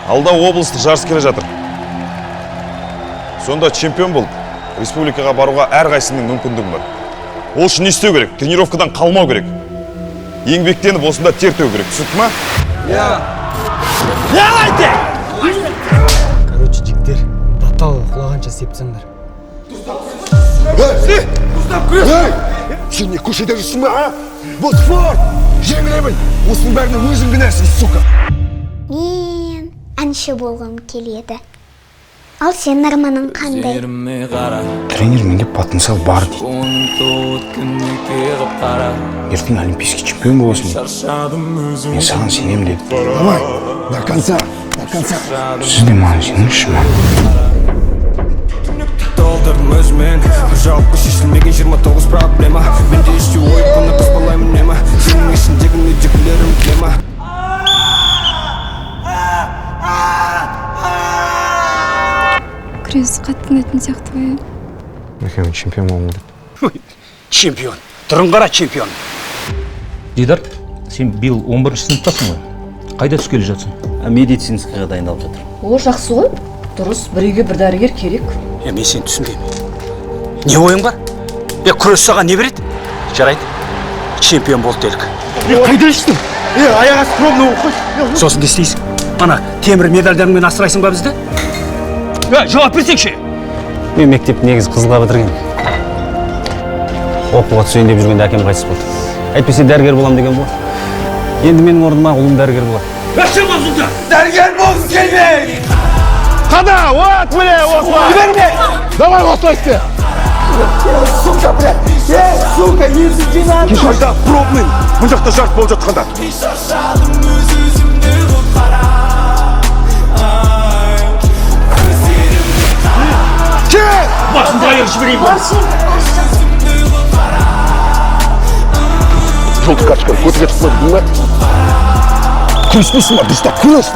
Алда облыстық жарыс келе жатыр. Сонда чемпион болып, республикаға баруға әрқайсының мүмкіндігің бар. Ол үшін не істеу керек? Тренировкадан қалмау керек. Еңбектеніп осында тер төгу керек. Түсінікті ма? Короче, жігіттер, батал құлағанша істеп тастаңдар. Ей! Сен не көшеде жүрсің бе, а? Бұл спорт! Жеңілемін! Осының бәріне өзің кінәлісің, сука! Мен әнші болғым келеді. Ал сенің арманың қандай? Тренер менде потенциал бар дейді. Ертең олимпийский чемпион боласың дейді. Мен саған сенемін деді. Давай, до конца, до конца. Сіз де маған сеніңізші ма? Толтырдым өзімен бір жауапқа шешілмеген 29 проблема. Менде іште ой, бұны қыспалаймын нема. Сенің ішіндегі үйдегілерім біле ма? Күрес қатты ұнайтын сияқты ғой, иә? Екеуің чемпион болғым келеді. Чемпион. Түрін қара, чемпион. Дидар, сен биыл 11 сыныптасың ғой. Қайда түскелі жатсың? Медицинскийға дайындалып жатыр. О, жақсы ғой. Дұрыс, бір үйге бір дәрігер керек. Е, мен сені түсінбеймін. Не ойың бар? Е, күрес саған не береді? Жарайды. Чемпион болды делік. Қайда іштің? Е, аяқ асты пробный болып қой. Сосын не істейсің? Ана темір медальдарыңмен асырайсың ба бізді? Е, жауап берсеңші. Мен мектепті негізі қызылға бітіргенмін. Оқуға түсейін деп жүргенде әкем қайтыс болды. Әйтпесе дәрігер болам деген ғой. Енді менің орныма ұлым дәрігер болады. Дәрігер болғым келмей! Қада, вот, міне, осылай! Жіберме! Давай, осылай істе! Сука, блядь! Ей, сука, езі. Қайда пробный? Мына жақта жарыс болып жатқанда. Кел! Басымды айырып жіберейін ба? Желтый карточканы көтіге тықпайды, деймін ба? Күреспейсің ба? Дұрыстап күрес!